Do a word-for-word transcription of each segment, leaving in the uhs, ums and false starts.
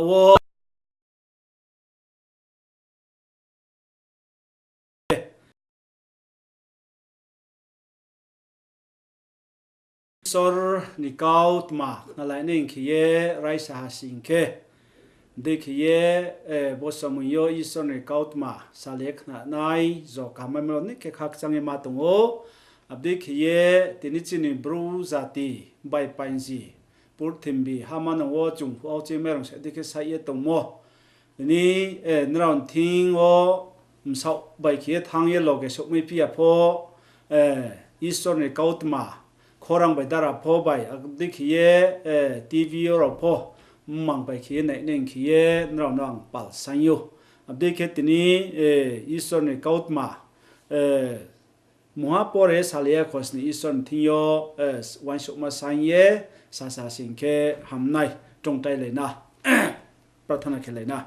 wo Isor ni kautma khnalai nai khe ye raisa ha sing khe, dei khe ye, eh, bo somoi yo Isor ni kautma salai ye khnanai jo kaham maimo rao ni khe khakchang ye ma tong ou. Abo dei khe ye tini chini Bru jati bai painji purthimbi ha manang wo chung phuh ao chini mairung sa dei khe saih ye tongmo. Tini, eh, nrao ni thing yo bsaoh bai khe ye thanng ye loge souhmai phi ya pho, eh, Isor ni kautma khorang bai dara pho bai, abo dei khe ye, eh, T V yo rao pho mmang bai khe ye nai nai khe ye nrao no ang pal saing ou. Abo dei khe tini, eh, Isor ni kautma, eh, mungha pore salai ya khosning Isor ni thing yo, eh, uaingsouhma saing ye sasa sing khe ham nai, tongtailai na, prarthana khelai na.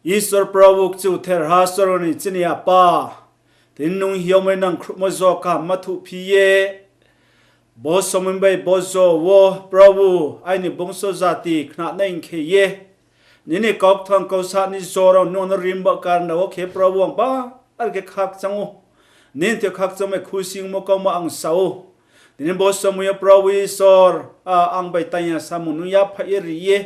Isor Probhu kchutherha sorgo ni chini Apa, tini nung hiyaomai nangkhruhmo jo kaham ma thuhphi ye, bo somoi bai bo jo wo Probhu aini bungso jati khnanai khe ye, nini kau kthang kau sa ni jo rao nung no rimba karna wo khe Probhu ang ba ar khe khakchang ou. Nini thing yo khakchangmai khusi ongmo kauma ang sa ou. Tini bo somoi yo Probhu Isor, a, ang bai tang ya samung nung yaphaih ye ri ye,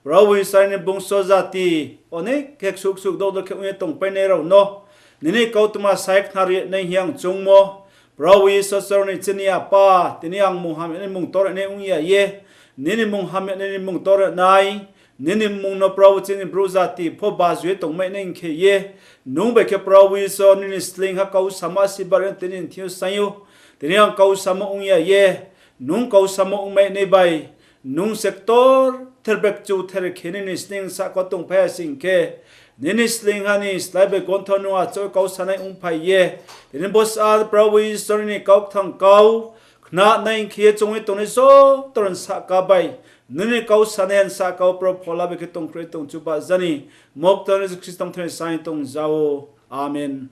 Probhu Isor ni bungso jati onek khe ksuh ksuh dok dok khe ong ye tongpainai rao no nini kautma sai khnari nai hing ye ang choungmo. Probhu Isor sorgo ni chini Apa, tini ang mung hamya nai mung tor nai ong ya ye, nini mung hamya nai ni mung tor nai, nini mmung no Probhu chini Bru jati pho baju ye tongmai nai khe ye, nung bai khe Probhu Isor nini sleing ha kau samo asibar ye tini thing yo saing ou. Tini ang kau samo ong ya ye, nung kau samo ongmai nai bai, nung se ktor ther bai kchuther khe nini sleing sahka wo tongphai ya sing khe, nini sleing ha ni slái bai gontho nung achouh kau sanai ongphai ye, tini bo sa Probhu Isor ni kau kthang kau khnanai khe ye choung ye tongnai joto rao ni sahka bai, nini kau sanai ha ni sahka wo Probhu phola bai khe tongkhroi tong chuba jani, mokta ni Jisu Khristo ni thing yo saing tong ja ou. Amen.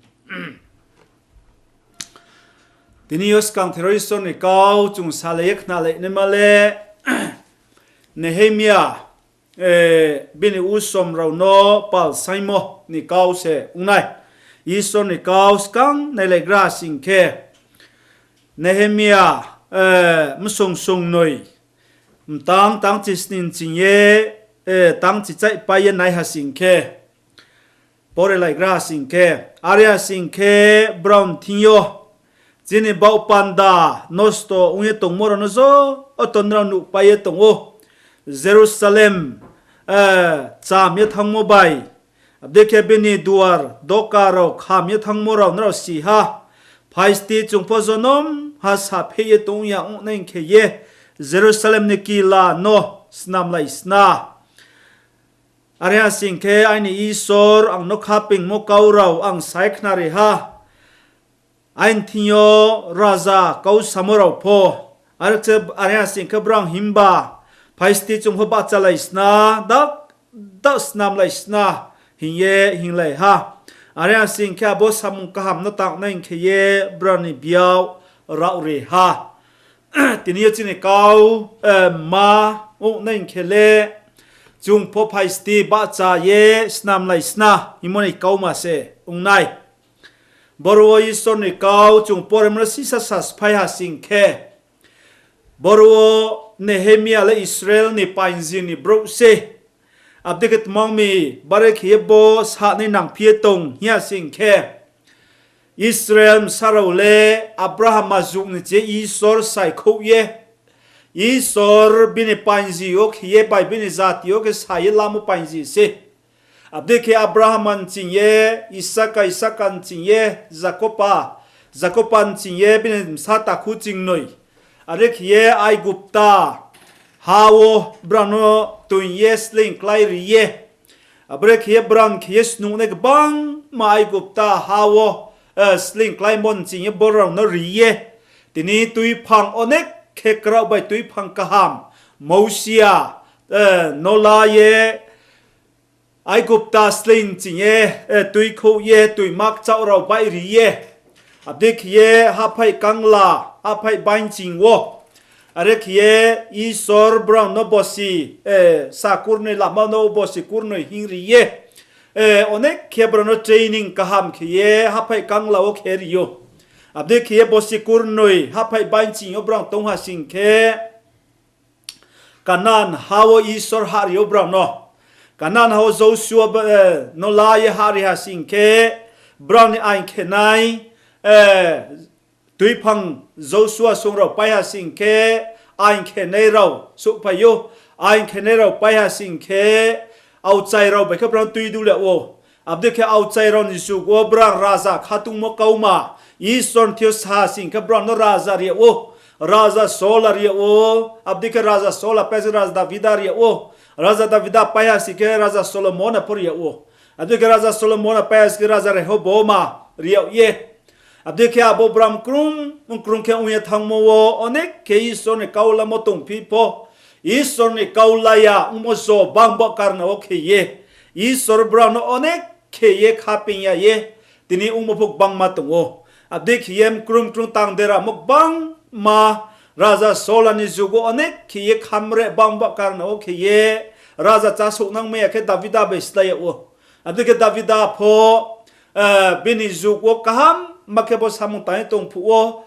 Tini yo skangther wo Isor ni kau chung salai ye khnalai naima le Nehemia, eh, bini usom rao no pal saingmo ni kau se ong nai. Isor ni kau skang nailaigra sing khe, Nehemia, eh, msong songnoi, mtang tangchi sning ching ye, eh, tangchi chaihpai ye nai ha sing khe, pore laigra sing khe, are ha sing khe brao ni thing yo chini baoh panda nosto ong ye tongmo rao no joto nrao nuhpai ye tong ou. Jerusalem, eh, cham ye thanngmo bai, abo dei khe bini duar doka rao kham ye thanngmo rao nrao si ha. Phaisti chung pho jonom ha sapheh ye tong ya ong nai khe ye Jerusalem ni kila no snamlai sna. Are ha sing khe aini Isor ang no khapingmo kau rao ang sai khnari ha. Aini thing yo raja kau samo rao pho, are khe, are ha sing khe brao himba, Phaisti chung pho bahchalai sna, dak, dak snamlai sna, hing ye hinglai ha. Are ha sing khe abo samung kaham no tang nai khe ye brao ni biao raoh ri ha. Tini yo chini kau, eh, ma ong nai khe le, chung pho Phaisti bahcha ye snamlai sna hingmo ni kauma se ong nai. Boro wo Isor ni kau chung poremo no sisa sasphai ha sing khe, boro wo Nehemia le Israel ni painji ni brouh se. Abo dei khe tma ong mi, bare khe ye bo sanai nangphi ye tong hing ya sing khe, Israel bsa rao le Abraham ajuh ni chi ye Isor saikhouh ye, Isor bini painji wo khe ye bai bini jati wo khe sa ye lamo painji se. Abo dei khe Abraham ni ching ye, Isaka, Isaka ni ching ye, Jakoba, Jakoba ni ching ye bini bsa takhu chingnoi. Are khe ye Aigupta ha wo brao no toing ye sleing klái ri ye, abore khe ye brao khe ye snuhnai gbangma Aigupta ha wo, eh, sleing kláimo ni ching ye brao no ri ye, tini tuiphang onek khe kraoh bai tuiphang kaham, Mousia, eh, no la ye, Aigupta sleing ching ye, eh, tuikhouh ye, tuima kchaoh rao baih ri ye, abo dei khe ye haphaih kangla, haphaih bainching wo, Are khe ye Isor brao no bosi, sa kurnoi lama no bosi kurnoi hingri ye, onek khe brao no training kaham khe ye haphaih kangla wo khe ri ou. Abo dei khe ye bosi kurnoi haphaih bainching yo brao tong ha sing khe, Kanan ha wo Isor hahri ou brao no. Kanan ha wo Josua no la ye hahri ha sing khe, brao ni aing khenai, tuiphang Josua song rao pai ha sing khe, aing khenai rao souhphai ou. Aing khenai rao pai ha sing khe, aokchai rao bai khe brao no tui du le ou. Abo dei khe aokchai rao ni jug wo brao raja khatungmo kauma Isor ni thing yo sa ha sing khe brao no raja ri yag ou. Raja Saul a ri yag ou. Abo dei khe raja Saul a pai ha sing khe raja Davida ri yag ou. Raja Davida pai ha sing khe raja Solomon a pho ri yag ou. Abo dei khe raja Solomon a pai ha sing khe raja Rehoboam a ri yag ye. Abo dei khe abo brao mkrung mkrung khe ong ye thanngmo wo onek khe Isor ni kau lamo tongphi pho, Isor ni kau la ya ongmo jo bangba karna wo khe ye, Isor brao no onek khe ye khapeing ya ye, tini ongmo pho gbangma tong ou. Abo dei khe ye mkrung mkrung tang deramo gbangma, raja Saul a ni jug wo onek khe ye khamre bangba karna wo khe ye, raja chásouhnangmai ya khe Davida bai slái yag ou. Abo dei khe Davida pho, bini jug wo kaham ma khe bo samung tang ye tong phuh wo,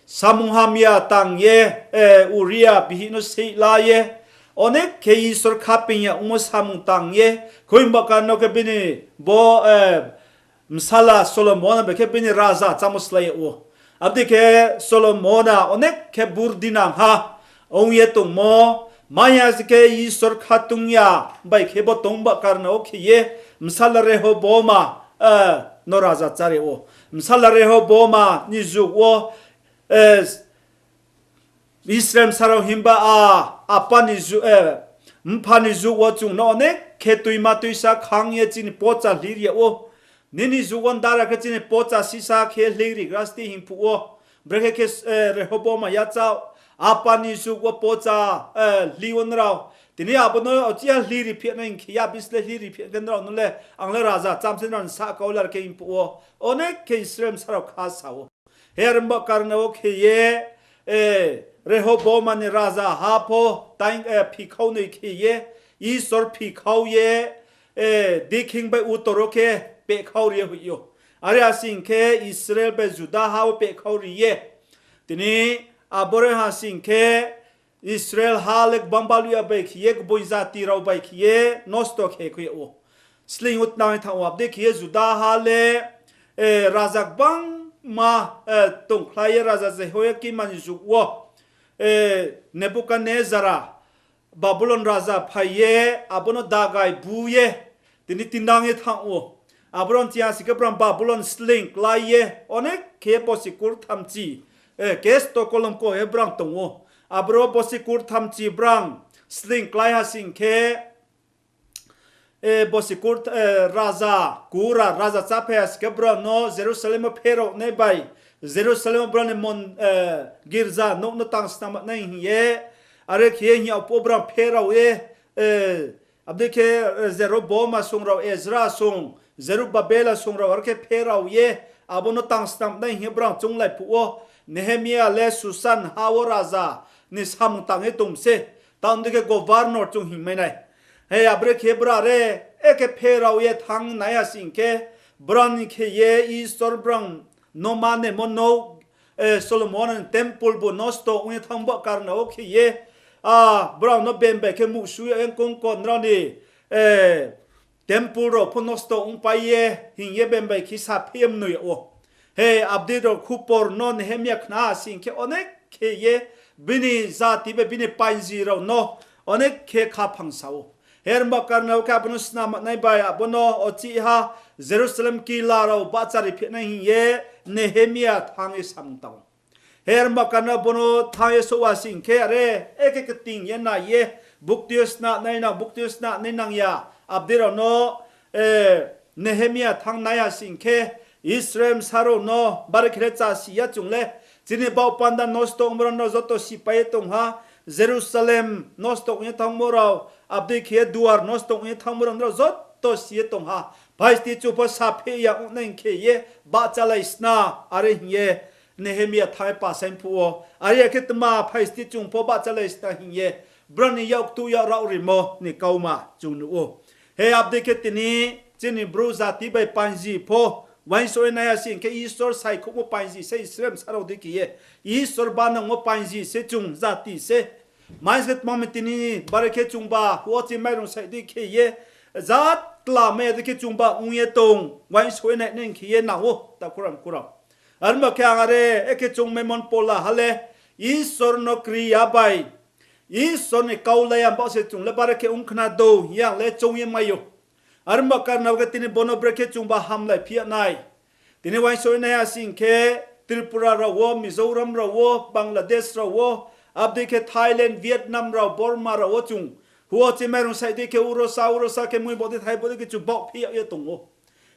samung hamya tang ye, Uria bihih no seih la ye, onek khe Isor khapeing ya ongmo samung tang ye, khoimba karna wo khe bini bo, bsala Solomon bai khe bini raja chámo slái yag ou. Abo dei khe Solomon a onek khe burdi nang ha ong ye tongmo, maya se khe Isor khatung ya bai khe bo tongba karna wo khe ye, bsala Rehoboam a no raja chári ou. Bsala Rehoboam a ni jug wo, Israel bsa rao himba a, apa ni ju-, mpha ni jug wo chung no onek khe tuima tuisa khang ye chini pocha hli ri yag ou. Nini jug wo ndara khe chini pocha sisa khe hli rigra sti hing phuh wo. Brekhe khe, Rehoboam a yachaoh, apa ni jug wo pocha, hli wo nrao. Tini abo no ochiha hli ri phi nai hing khe ya, bsle hli ri phi khe nrao no le, ang le raja cham se nrao ni sahka wo lar khe hing phuh wo. Onek khe Israel bsa rao kha sa ou. Hermba karna wo khe ye, Rehoboam a ni raja ha pho, phikhau noi khe ye, Isor phikhau ye, dikhing bai utor wo khe pehkhau ri ye hoih ou. Are ha sing khe Israel bai Juda ha wo pehkhau ri ye. Tini aboro ha sing khe Israel ha le gbang baluh ya bai khe ye, gboi jati rao bai khe ye nosto khe khui yag ou. Sleing wo tnang ye thanng ou, abo dei khe ye Juda ha le, raja gbangma, tongkhlai ye raja Jehoiakim a ni jug wo, Nebukadnezar a Babulon raja phai ye, abo no dagai bu ye, tini tindang ye thanng ou. Aboro ni ching ha sing khe brao Babulon sleing klái ye, onek khe bosi kurthamchi, kesto kolom ko ye brao tong ou. Aboro bosi kurthamchi brao sleing klái ha sing khe, bosi kur-, raja, kura, raja cháphai ha sing khe brao no Jerusalem wo pherao nai bai, Jerusalem wo brao ni mon-, girza nouh no tang snam nai hing ye, are khe ye hing yag phuh wo brao pherao ye, abo dei khe, Jeroboam a song rao, Ezra a song, Zerubabel a song rao, are khe pherao ye, abo no tang snam nai hing ye brao chounglai phuh wo, Nehemia le Susan ha wo raja ni samung tang ye tong se, tang dei khe governor chung hingmai nai. He abre khe brao re, e khe pherao ye thanng nai ha sing khe, brao ni khe ye Isor brao no manemo nouh, Solomon ni temple bu nosto ong ye thanng ba karna wo khe ye, brao no bem bai khe muhsu yag ye kongko nrao ni temple rao pho nosto ongpai ye hing ye bem bai khe saphi ye mnoi yag ou. He abdei rao khupor no Nehemia khna ha sing khe onek khe ye bini jati bai bini painji rao no onek khe khaphang sa ou. Hermba karna wo khe abo no snam nai bai abo no ochiha Jerusalem kila rao bahcha ri phi nai hing ye Nehemia thanng ye samung tang ou. Hermba karna wo bo no thanng ye souh ha sing khe, are, e khe kting ye nai ye, bukti yo sna nai nang, bukti yo sna nai nang ya, abdei rao no, Nehemia thanng nai ha sing khe, Israel bsa rao no, bare khe le chasi ya chung le, chini baoh panda nosto ongmo rao no joto sipai ye tong ha, Jerusalem nosto ong ye thanngmo rao, abdei khe ye duar nosto ong ye thanngmo rao no joto si ye tong ha, phaisti chu pho saphi ya ong nai khe ye, bahchalai sna, are hing ye, Nehemia thang ye pasaing phuh wo, are ya khe tma phai sti chung pho bahchalai sna hing ye, brao ni yak ktuh yak raoh rimo ni kauma chung nuh ou. He abdei khe tini chini Bru jati bai painji pho uaingsouh ye nai ya sing khe, Isor saikhouhmo painji se Israel bsa rao dei khe ye, Isor banangmo painji se chung jati se. Mai se tma mi tini bare khe chungba huo chi mairung sai dei khe ye, jat tla mai ya dei khe chungba ong ye tong, uaingsouh ye nai nai khe ye nang ou, takhu rao mkhu rao. Are himba khe ang are, e khe chung maimon pola ha le, Isor no kri ya bai, Isor ni kau la ya baoh se chung le bare khe ong khna dou hing ye ang le choung ye mai ou. Are himba karna khe tini bo no brekhe chungba hamlai phi ya nai. Tini uaingsouh ye nai ya sing khe, Tripura rao wo, Mizoram rao wo, Bangladesh rao wo, abdei khe Thailand, Vietnam rao, Burma rao wo chung huo chi mairung sai dei khe urosa urosa khe mui baoh dei thai baoh dei khe chung baoh phi yag ye tong ou.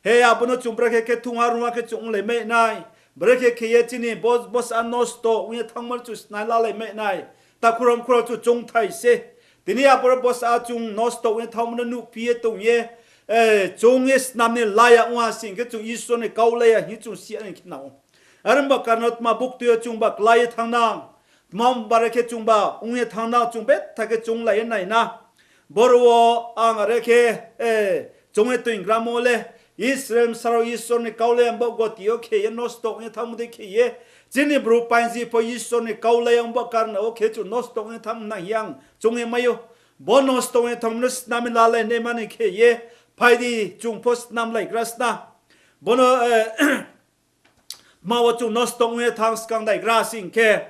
He abo no chung brekhe khe thungha rungha khe chung onglai mai nai. Brekhe khe ye chini bo, bosa nosto ong ye thanngmo no chung snai lalai mai nai. Takhu rao mkhu rao, chung choungthai se. Tini abo ro bosa chung nosto ong ye thanngmo no nuhphi ye tong ye, eh, chung ye snam ni la ya ong ha sing khe chung Isor ni kau la ya hing chung si ya nai khe nang ou. Are himba karna tma buktui yo chungba klái ye thanng nang, tma bare khe chungba ong ye thanng nang, chung betha khe chounglai ye nai na. Boro wo ang are khe, eh, choung ye toinggramo le, Israel bsa rao Isor ni kau la ya baoh goti yo khe ye nosto ong ye thanngmo dei khe ye, chini Bru painji pho Isor ni kau la ya baoh karna wo khe chung nosto ong ye thanng nang hing ye ang choung ye mai ou. Bo nosto ong ye thanngmo no snam ye lalai nai mani khe ye, phai di chung pho snamlaigra sna. Bo no, eh, tma wo chung nosto ong ye thanng skang daigra sing khe,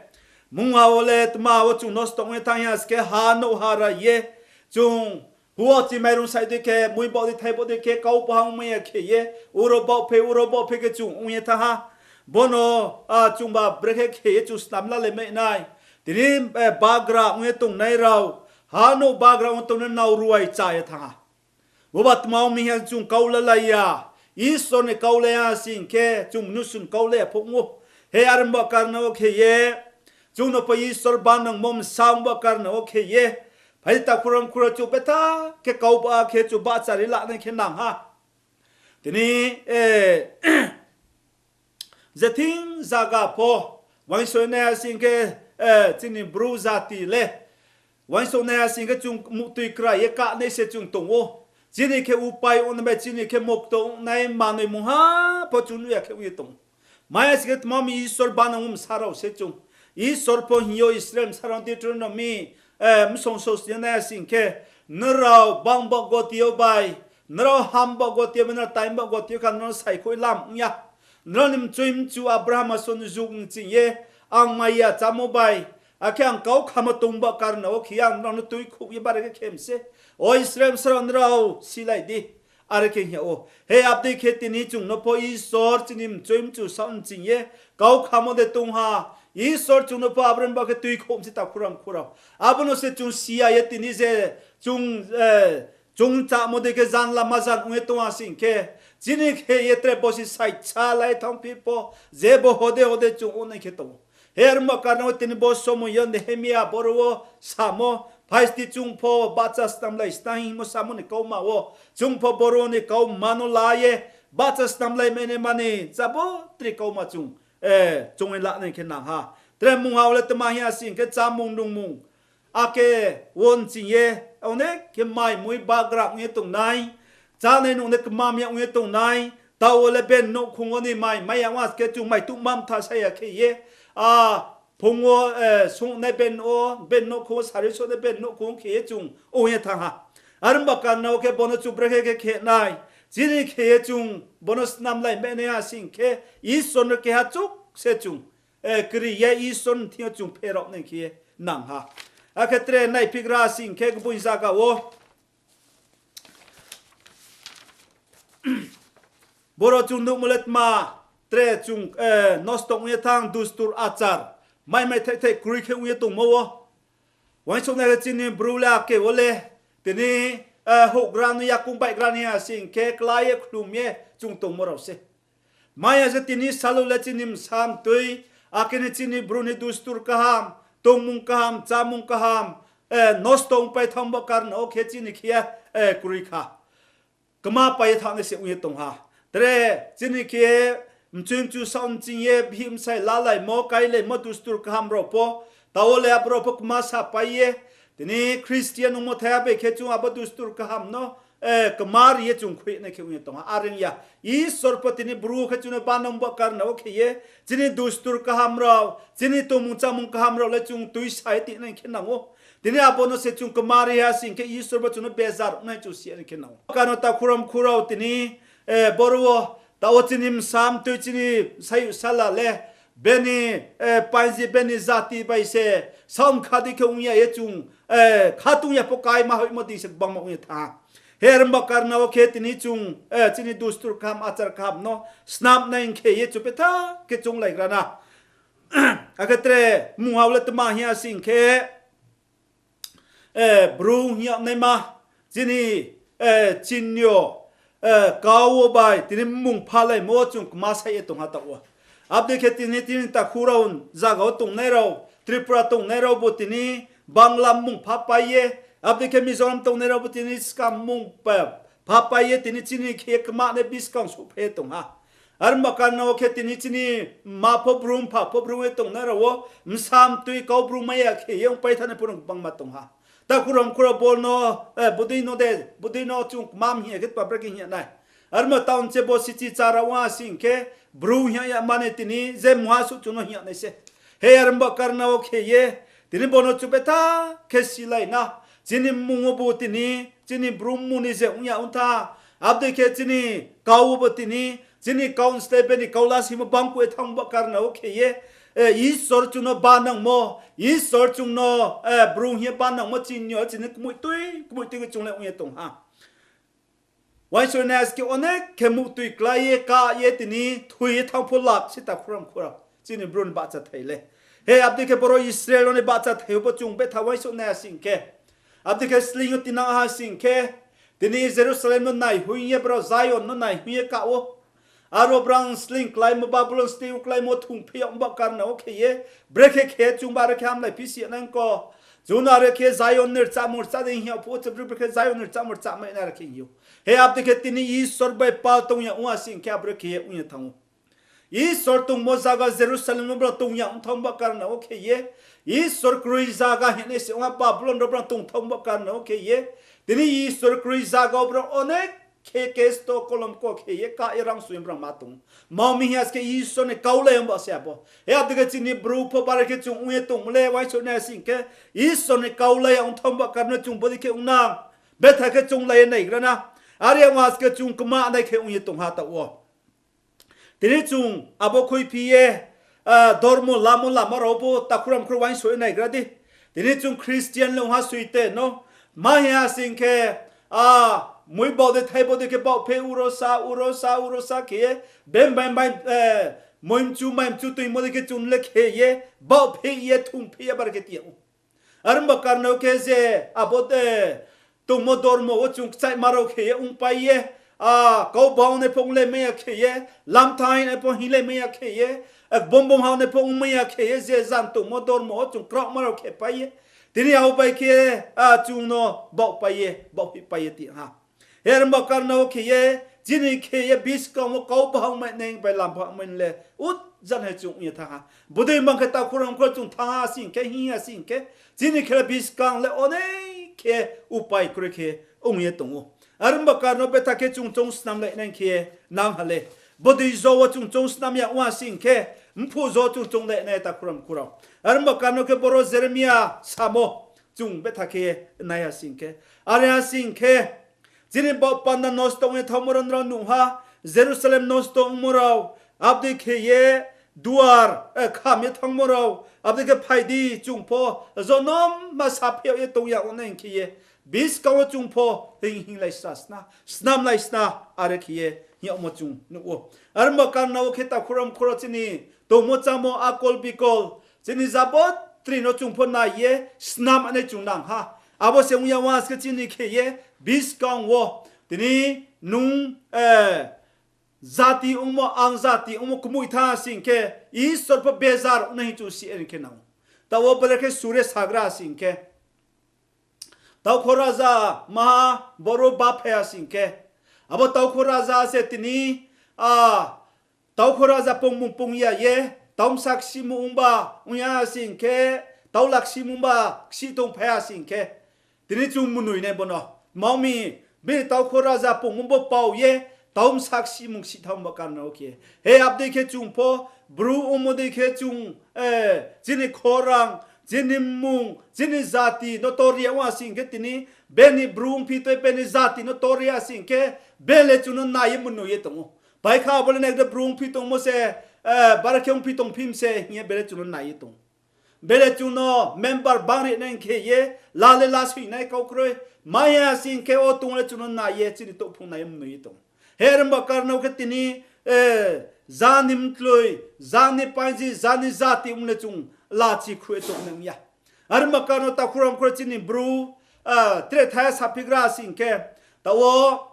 mungha wo le tma wo chung nosto ong ye thanng ya sing khe, ha nouh ha rai ye, chung huo chi mairung sai dei khe, mui baoh dei thai baoh dei khe, kau pho ha ong mai ya khe ye, uro baoh phe, uro baoh phe khe chung ong ye thanng ha. Bo no, a, chungba brekhe khe ye chung snam lalai mai nai. Tini, eh, bagra ong ye tongnai rao, ha nouh bagra ong ye tongnai nrao ruai cha ye thanng ha. Boba tma ong mi hing ya chung kau lalai ya, Isor ni kau la ya sing khe chung mnusu ni kau la ya pho ong ou. He are himba karna wo khe ye, chung no pho Isor banangmo bsa ongba karna wo khe ye, phai di takhu rao mkhu rao, chung betha khe kau ba khe chung bahchari lanai khe nang ha. Tini, eh, je thing zaga pho, uaingsouh nai ya sing khe, eh, chini Bru jati le, uaingsouh nai ya sing khe chung muhtoi krai ye kanai se chung tong ou. Chini khe upai ongnai bai, chini khe mokto ongnai manoi mungha pho chung nuh ya khe ong ye tong ou. Mai ya sing khe tma mi Isor banangmo bsa rao se chung. Isor pho hing yo Israel bsa rao Deuteronomy, eh, msong sosni nai ya sing khe, nrao bang baoh goti yo bai, nrao ham baoh goti yo bai, nrao taim baoh goti yo kha nrao no saikhouh lam ong ya. Nrao ni mchoi mchu Abraham aso ni jug ni ching ye, ang mai ya chámo bai, akhe ang kau khamo tong ba karna wo khe ye ang nrao no tuikhouh ye bare khe khem se. O Israel bsa rao, nrao silai di. Are khe hing ya ou. He abdei khe tini chung no pho Isor chini mchoi mchu saoh ni ching ye kau khamo de tong ha. Isor chung no pho abo ni baoh khe tuikhouh mi se takhu rao mkhu rao. Abo no se chung si ya ye tini je chung, eh, chung chámo dei khe jan lama jan ong ye tong ha sing khe, chini khe ye tre bosi saisa lai thanngphi pho, je bo hode hode chung ongnai khe tong ou. He are himba karna wo tini bo somoi yo Nehemia boro wo samo, phai sti chung pho bahcha snamlai sna hingmo samo ni kauma wo, chung pho boro ni kauma no la ye, bahcha snamlai mai nai mani jabo tre kauma chung, eh, chung ye lanai khe nang ha. Tre mungha wo le tma hing ya sing khe chámung nungmung, akhe wo nching ye, onek khe mai mui bagra ong ye tongnai, chánai nungnai kmam ya ong ye tongnai, taoh wo le ben nouhkhong wo ni mai, mai ya ong khe chung mai tuh mam tha sa ya khe ye, a, phung wo, eh, sungnai ben o, ben nouhkhong wo sari sungnai ben nouhkhong khe ye chung ong ye thanng ha. Are himba karna wo khe bo no chung brekhe khe khe nai, chini khe ye chung bo no snamlai mai nai ya sing khe, Isor no keha chuk se chung, eh, kri ye Isor ni thing yo chung pherao nai khe ye nang ha. Akhe tre naiphigra sing khe gboing zaga wo boro chung nuhmo le tma, tre chung, eh, nosto ong ye thanng dustur achar, mai mai thai thai kroi khe ong ye tongmo wo. Uaingsouh nai khe chini Bru le ake wo le, tini, eh, houhgra no yakoung baihgra ni ya sing khe klái ye khlum ye chung tongmo rao se. Mai ya je tini salo le chini bsa mtoi, akhe ni chini Bru ni dustur kaham, tongmung kaham, chámung kaham, eh, nosto ongpai thanng ba karna wo khe chini khe ye, eh, kroi kha. Kma pai ye thanng nai se ong ye tong ha. Tre chini khe ye, mchoi mchu saoh mching ye bihih bsai lalaimo, kailaimo dustur kaham rao pho, taoh wo le abo rao pho kma sapai ye, tini Christian ongmo thaiha bai khe chung abo dustur kaham no, eh, kmari ye chung khui nai khe ong ye tong ha. Are ong ya, Isor pho tini Bru khe chung no banang ba karna wo khe ye, chini dustur kaham rao, chini tongmung chámung kaham rao le chung tuisa ye tinai khe nang ou. Tini abo no se chung kmari ha sing khe Isor bo chung no bejar ong nai chung si nai khe nang ou. Karno takhu rao mkhu rao tini, eh, boro wo, taoh wo chini msa mtoi chini sayouh sala le, beni, eh, painji beni jati bai se, saoh mkha dei khe ong ya ye chung, eh, khatung ya pho kaima hoihmo dei se gbangma ong ye thanng ha. He are ongba karna wo khe tini chung, eh, chini dustur kaham, achar kaham no snam nai ong khe ye chung betha khe chounglaigra na. Akhe tre mungha wo le tma hing ya sing khe, eh, Bru hing yag naima, chini, eh, chini yo, eh, kau wo bai tini mmung phalaimo chung kma sai ye tong ha taoh wo. Abo dei khe tini, tini takhu rao zaga wo tongnai rao, Tripura tongnai rao bo tini Bangla mmung phapai ye, abo dei khe Mizoram tongnai rao bo tini skang mmung pa-, phapai ye tini chini khe kmanai buskang souhphai ye tong ha. Are ongba karna wo khe tini chini mma pho Bru, mpha pho Bru ye tongnai rao wo, msa mtoi kau Bru mai ya khe ye ongpai thanai pho no gbangma tong ha. Takhu rao mkhu rao bo no, eh, bodei no de, bodei no chung kma hing ya khe tma brekhe hing ya nai. Are ongba taoh se bo sichi chara ong ha sing khe, Bru hing ya mani tini je mungha suh chung no hing ya nai se. He are ongba karna wo khe ye, tini bo no chung betha khe silai na. Chini mmung wo bo tini, chini Bru mmung ni je ong ya ong tha. Abo dei khe chini kau wo bo tini, chini kau ni slái beni kau lasimo bangkuh ye thanng ba karna wo khe ye, eh, Isor chung no banangmo, Isor chung no, eh, Bru hing ye banangmo chini yo, chini kmoihtui, kmoihtui khe chung le ong ye tong ha. Uaingsouh nai askhe onek khe muhtoi klái ye, ka ye tini thoi ye thanng pho lak se takhu rao mkhu rao. Chini Bru ni bahchathai le. He abo dei khe boro Israel rao ni bahchathai pho chung betha uaingsouh nai ha sing khe. Abo dei khe sleing yo tinang ha sing khe. Tini Jerusalem no naihoih ye brao Zion no naihoih ye ka ou. Aro brang sleing kláimo Babylon state wo kláimo thungphi yag ongba karna wo khe ye, brekhe khe chung ba are khe hamlai phi si ya nang ko. Chung no are khe Zion ni rchamo rcha dei hing yag phuh wo, brekhe Zion ni rchamo rcha mai nai are khe hing ou. He abo dei khe tini Isor bai pal tong ya ong ha sing khe abo re khe ye ong ye thanng ou. Isor tongmo zaga Jerusalem no brao tong ya ong thanng ba karna wo khe ye, Isor kroi zaga hing nai se ong ha Babylon rao brao tong thanng ba karna wo khe ye, tini Isor kroi zaga wo brao onek khe kesto kolom ko khe ye ka ye rang soi brao ma tong. Mao mi hing ya se khe Isor ni kau le ong ba se abo. He abo dei khe chini Bru pho bare khe chung ong ye tongmo le uaingsouh nai sing khe, Isor ni kau le ong thanng ba karna chung bodei khe ong nang. Betha khe chounglai ye naigra na. Are ong ha se khe chung kma nai khe ong ye tong ha taoh wo. Tini chung abo khuiphi ye, ah, dormo lamo lama rao pho takhu rao mkhu rao uaingsouh ye naigra di. Tini chung Christian le ong ha soi te no. Ma hing ha sing khe, ah, moi baoh de thai bo dei khe baoh phe uro sa, uro sa, uro sa khe ye, bem bai bai, eh, moi mchu, mai mchu toimo dei khe chung le khe ye, baoh phe ye, thung phe ye bar khe ti ya ou. Are ongba karna wo khe je abo de tongmo dormo wo chung kchaihma rao khe ye ongpai ye, ah, kau baoh nai pho onglai mai ya khe ye, lamtha hai nai pho hinglai mai ya khe ye, ah, bom bom ha nai pho ong mai ya khe ye, je jang tongmo dormo wo chung kraohma rao khe pai ye. Tini abo bai khe, ah, chung no baohpai ye, baohhihpai ye ti ha. He are ongba karna wo khe ye, chini khe ye buskang wo kau bahang mai nai bai lam bahang mai le, ut jan hai chung ong ye thanng ha. Bodei mang khe takhu rao mkhu rao chung thanng ha sing khe, hing ya sing khe, chini khe le buskang le onek khe upai kroi khe ong ye tong ou. Are ongba karna wo betha khe chung choung snam lai nai khe nang ha le. Bodei jo wo chung choung snam ya ong ha sing khe, mphuh jo chung choung lai nai takhu rao mkhu rao. Are ongba karna wo khe boro Jeremia samo chung betha khe nai ha sing khe. Are ha sing khe, chini baoh panda nosto ong ye thanngmo rao nrao nuh ha, Jerusalem nosto ongmo rao, abo dei khe ye duar, eh, kham ye thanngmo rao, abo dei khe phai di chung pho, jonom ma saphi yag ye tong ya ong nai hing khe ye, buskang wo chung pho hing, hinglaisna, snamlaisna, are khe ye hing yagmo chung nuh ou. Are ongba karna wo khe takhu rao mkhu rao chini tongmo chámo akol bikol, chini jabotri no chung pho nai ye snam nai chung nang ha. Abo se ong ya ong ha se khe chini khe ye buskang wo tini nung, eh, jati ongmo, ang jati ongmo kmoih thanng sing khe, Isor pho bejar ong nai hing chung si nai khe nang ou. Taoh wo bere khe sure sagra sing khe, taoh kho raja maha boro baphai ha sing khe, abo taoh kho raja se tini, ah, Taukhor raja pungmung pung ya ye, tau bsa ksimung ongba ong ya sing khe, tau la ksimungba ksih tongphai ya sing khe, tini chung mnoi nai bo no. Tma ong mi, bini taukhor raja pungmung bo pao ye, tau bsa ksimung ksih thanng ba karna wo khe. He abdei khe chung pho, Bru ongmo dei khe chung, chini khorang, chini mmung, chini jati no tor ri ya ong ya sing khe tini, bini Bru ongphi toi bini jati no tor ri ya sing khe, be le chung no nai ye mnoi ye tong ou. Pai kha abo le nai khe Bru ongphi tongmo se, bara khe ongphi tongphi mi se hing ye be le chung no nai ye tong ou. Be le chung no member bang ri nai khe ye, la le la soi nai kau kroi. Mai ya sing khe o tong le chung no nai ye, chini touhphung nai ye mnoi ye tong ou. He are ong ba karna wo khe tini, jani mtloi, jani painji, jani jati ong le chung lachi khrui ye tong nai ong ya. Are ong ba karna wo takhu rao mkhu rao chini Bru, tre thai saphigra sing khe, taoh wo,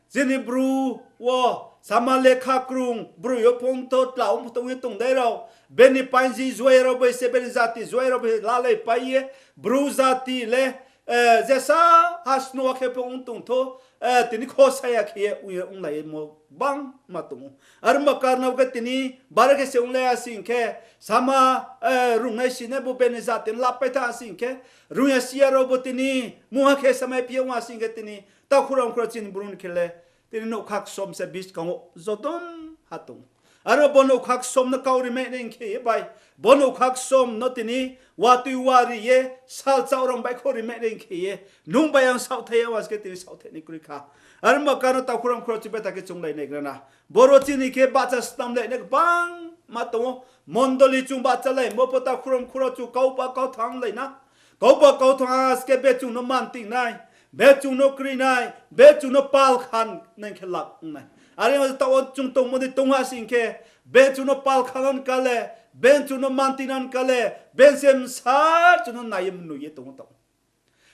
chini Bru wo sama lekha krung, Bru yo phongtho tla ong pho tong ye tongnai rao, bini painji juai rao bai se, bini jati juai rao bai se lalaipai ye, Bru jati le, jesa ha snu wo khe pho ong tongthou, tini khosa ya khe ye ong ye onglai ye mo gbangma tong ou. Are ong ba karna wo khe tini bara khe se onglai ya sing khe, sama, rungnai sinai bo bini jati no lapai thanng sing khe, rung ya si ya rao bo tini mungha khe samai phi ya ong ya sing khe tini, takhu rao mkhu rao chini Bru ni khe le, tini nougkha ksom se buskang wo jodom ha tong ou. Aro bo nougkha ksom no kau ri mai nai khe ye bai, bo nougkha ksom no tini watoi wari ye, salchao rao baihkhouh ri mai nai khe ye, nung bai ang saohthai ya ong ya se khe tini saohthai nai kroi kha. Are ong ba karna wo takhu rao mkhu rao chung betha khe chunglai nai gra na. Boro chini khe bahcha snamlai nai gbangma tong ou. Mondoli chung bahchalaimo pho takhu rao mkhu rao chung kauba kau thannglai na. Kauba kau thanng ha se khe be chung no manting nai, be chung no kri nai, be chung no pal kha nai khe lak ong nai. Are ong taoh wo chung tongmo dei tong ha sing khe, be chung no pal kha nai ka le, be chung no manting nai ka le, be se bsa chung no nai ye mnoi ye tong ou taoh.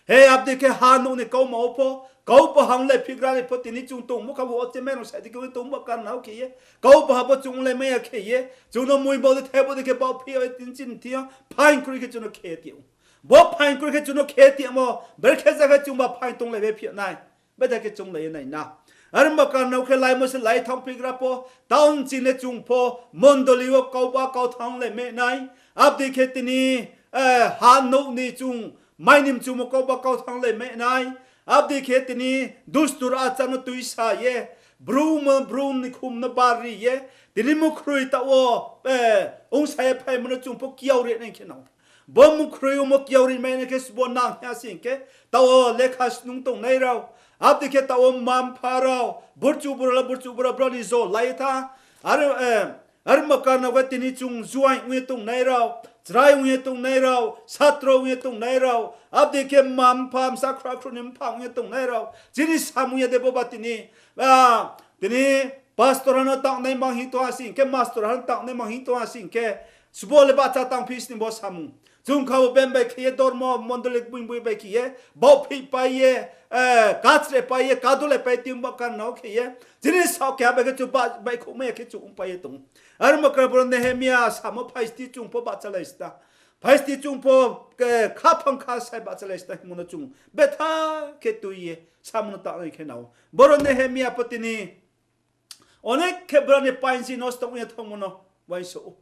He abdei khe ha nouh ni kauma wo pho, kau baha onglai phigra ni pho tini chung tongmo kha bo o chemai rao sai di khe tongmo karna wo khe ye, kau baha pho chung onglai mai ya khe ye, chung no mui bo dei thai bo dei khe baoh phi ya tini chini thing yo phaing kroi khe chung no khe ti ou. Bo phaing kroi khe chung no khe ti yamo, brekhe ja khe chungba phaing tonglai bai phi ya nai. Betha khe chunglai ye nai na. Are ong ba karna wo khe laimo se lai thanngphigra pho, town ching le chung pho, mondoli wo kauba kau thannglai mai nai. Abdei khe tini, ha nouh ni chung, mai ni mchumo kauba kau thannglai mai nai. Abdei khe tini dustur achar no tuisa ye, Bru mo Bru ni khum no bar ri ye, tini mukhroi taoh wo, ongsa ye phaimo no chung pho kiao ri nai khe nang. Bo mukhroi ongmo kiao ri mai nai khe sbo nang ya sing khe, taoh wo lekha snung tongnai rao, abdei khe taoh wo mma-mpha rao, burchuh bura la burchuh bura brao ni jo lai tha. Are ong ba karna wo khe tini chung juaing ong ye tongnai rao, chrai ong ye tongnai rao, satro ong ye tongnai rao, abdei khe mma-mpha, bsa khrakhru ni mpha ong ye tongnai rao, chini samung ya de bo ba tini, tini pastor ha no tangnai mang hing tong ha sing khe, master ha no tangnai mang hing tong ha sing khe, sbo le bahcha tangphi sni bo samung. Chung kha bo ben bai khe ye dormo mondoli boi boi bai khe ye, baoh phihpai ye, kachrepai ye, kadulaipai ting ba karna wo khe ye, chini saoh keha bai khe chung baihkhouh mai ya khe chung ongpai ye tong ou. Are ong ba karna boro Nehemia samo phaisti chung pho bahchalai sta. Phaisti chung pho, khaphang kha sai bahchalai sta hingmo no chung betha khe tui ye samo no tangnai khe nang ou. Boro Nehemia pho tini onek khe brao ni painji nosto ong ye thanngmo no uaingsouh ou.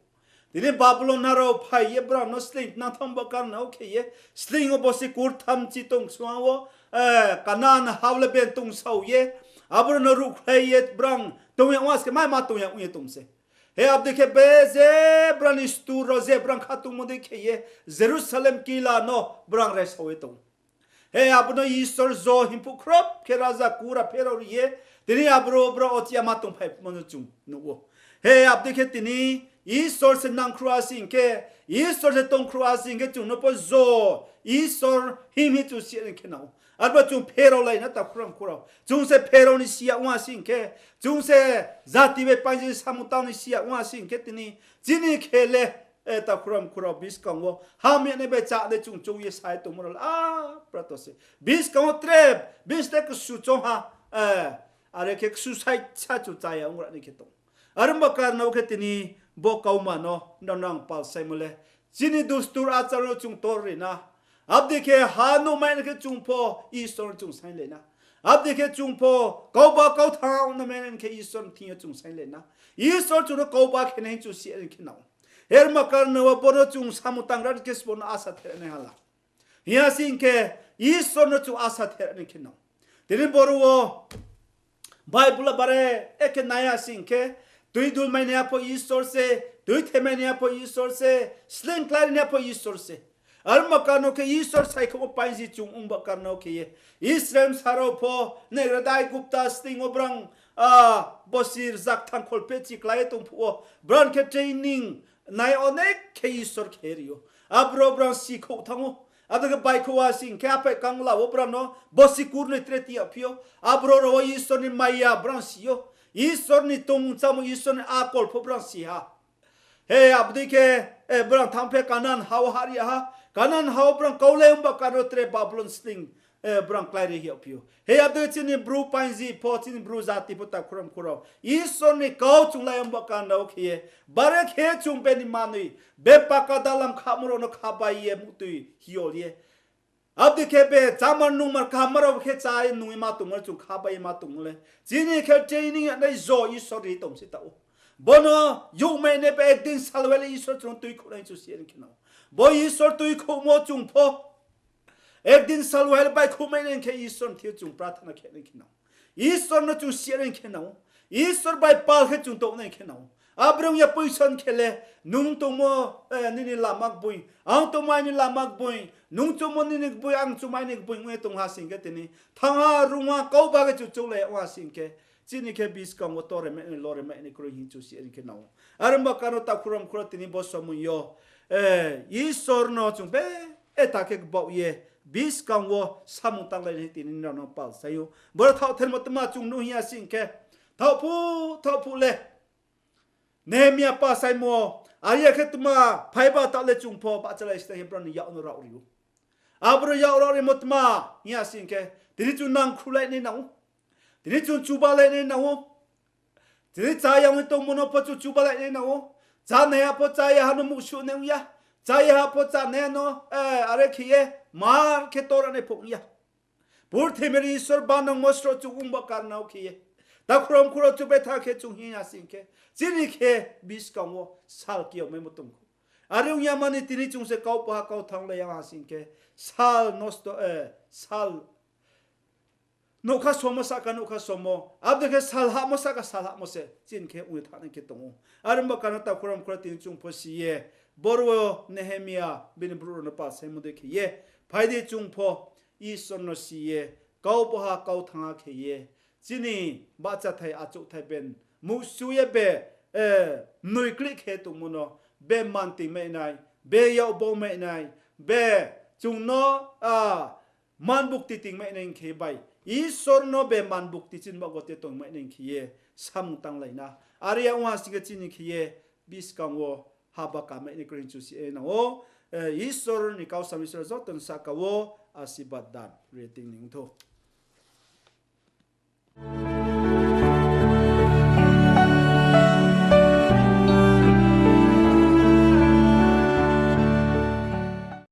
Tini Babulon ha rao phai ye brao no sleing nang thanng ba karna wo khe ye, sleing wo bosi kurthamchi tong sua wo, Kanan ha wo le ben tongsao ye, aboro no ruhkhlai ye brao tong ya ong ya se khe mai ma tong ya ong ye tong se. He abdei khe be je brao ni stur rao je brao kha tongmo dei khe ye, Jerusalem kila no brao raisao ye tong ou. He abo no Isor jo hingphuh khrop khe raja kura pherao ri ye, tini aboro brao ochiyama tongphaimo no chung nuh ou. He abdei khe tini Isor se nangkhruh ha sing khe, Isor se tongkhruh ha sing khe chung no pho jo Isor hing hing chung si ya nai khe nang ou. Arbo chung pherao lai na takhu rao mkhu rao. Chung se pherao ni si ya ong ha sing khe, chung se jati bai painji samung tang ni si ya ong ha sing khe tini chini khe le, takhu rao mkhu rao buskang wo hamya nai bai chá nai chung choung ye sai tongmo rao le, a, brato se. Buskang wo tre, buskang ksu choung ha, are khe ksu sai sa chung chá ya ong ra nai khe tong. Are ong ba karna wo khe tini bo kauma no nrao nang pal saimo le, chini dustur achar no chung tor ri na. Abdei khe ha nouh mai nai khe chung pho Isor no chung sainglai na. Abo dei khe chung pho kauba kau thanng na mene khe Isor ni thing yo chung sainglai na. Isor chung no kauba khe nai hing chung si ri khe nang ou. Herma karna wo bo no chung samung tang ra khe se bo no asa ther nai ha la. Hing ya sing khe Isor no chung asa ther nai khe nang ou. Tini boro wo Bible a bare ekhe nai ya sing khe, tui dulmai naiha pho Isor se, tui themai naiha pho Isor se, sleing klái naiha pho Isor se. Arma karno khe Isor saikhouhmo painji chung ongba karno khe ye, Israel bsa rao pho, negra dai Aigupta sleing wo brang, a, bosi rzakthang kholphehchi klái ye tong phuh wo, brang khe training nai onek khe Isor khe ri ou. Abro brang sikhouh thanng ou. Abo dei khe baikhouh ha sing khe aphai kangla wo brang no bosi kurnoi tre ti yagphi ou. Abro rao wo Isor ni maya brang si ou. Isor ni tongmung chámung, Isor ni akol pho brang si ha. He, abo dei khe, e, brang thanng phe Kanan ha wo hahri ha. Kanan ha wo brang kau le ongba karno tre Babulon sleing, e, brang klái ri yagphi ou. He, abo dei khe chini Bru painji pho, chini Bru jati pho takhu ramkhu rao, Isor ni kau chung lai ongba karno khe ye, bare khe chung bini manoi, be paka dalam khamo rao no khabai ye muhtoi hiol ye. Abo dei khe be chámar nungmar kaham rao khe chá ye nung ye ma tongmo le chung khabai ye ma tongmo le, chini khe training yanai jo Isor ri tong se taoh ou. Bo no youhmai nai ba ekdin salwai le Isor chung no tuikhouh nai chung si ri khe nang ou. Bo Isor tuikhouhmo chung pho ekdin salwai le baikhouhmai nai khe Isor ni thing yo chung prarthana khe nai khe nang ou. Isor no chung si ri khe nang ou. Isor bai pal khe chung tong nai khe nang ou. Abrao ya poison khe le, nung tongmo, e, nini lama gboi, ang tongmo aini lama gboi, nung chungmo nini gboi, ang chungmo aini gboi ong ye tong ha sing khe tini thanng ha rung ha kauba khe chung chounglai ong ha sing khe, chini khe buskang wo toremai ni loremai ni kroi hing chung si ri khe nang ou. Are ongba karno takhu ramkhu rao tini bo somoing yo, e, Isor no chung be, e, ta khe gbaoh ye, buskang wo samung tanglai nai tini nrao no pal sai ou. Boro thaoh thermo tma chung nuh hing ya sing khe, thaoh phuh, thaoh phuh le Nehemia pasaimo, are ya khe tma phaiba taoh le chung pho bahchalai sna khe brao ni yak no raohri ou. Aboro yak raohrimo tma hing ya sing khe, tini chung nangkhrulai nai nang ou. Tini chung chubalai nai nang ou. Tini chá ya ong ye tongmo no pho chung chubalai nai nang ou. Chánaiha pho chá ya ha no muhsuh nai ong ya. Chá ya ha pho chánaiha no, e, are khe ye, mar khe tora nai pho ong ya. Purthimbi ni Isor banangmo sroh chung ongba karno khe ye, takhu ramkhu rao chung betha khe chung hing ya sing khe, chini khe buskang wo sal kiyamaimo tong khou. Are ong ya mani tini chung se kau paha kau thannglai ya ha sing khe, sal nosto, e, sal nougkha somo sahka nougkha somo, abo dei khe sal hahmo sahka sal hahmo se chini khe ong ye thanng nai khe tong ou. Are ongba karno takhu ramkhu rao tini chung pho si ye, boro wo Nehemia bini brouh rao no pal saimo dei khe ye, phai di chung pho Isor no si ye, kau paha kau thanngha khe ye, chini bahchathai achouhthai be muhsu ye be, e, mnoi klih khe tongmo no, be mantingmai nai, be yak bongmai nai, be chung no, a, man bukti tingmai nai khe bai, Isor no be man bukti chini baoh wo te tongmai nai khe ye samung tanglai na. Are ya ong ha sing khe chini khe ye buskang wo haba kamai ni kroi hing chung si nang ou. E, Isor ni kau sam Isor joto ni sahka wo asirbad dan ri ye tong ni ong thou.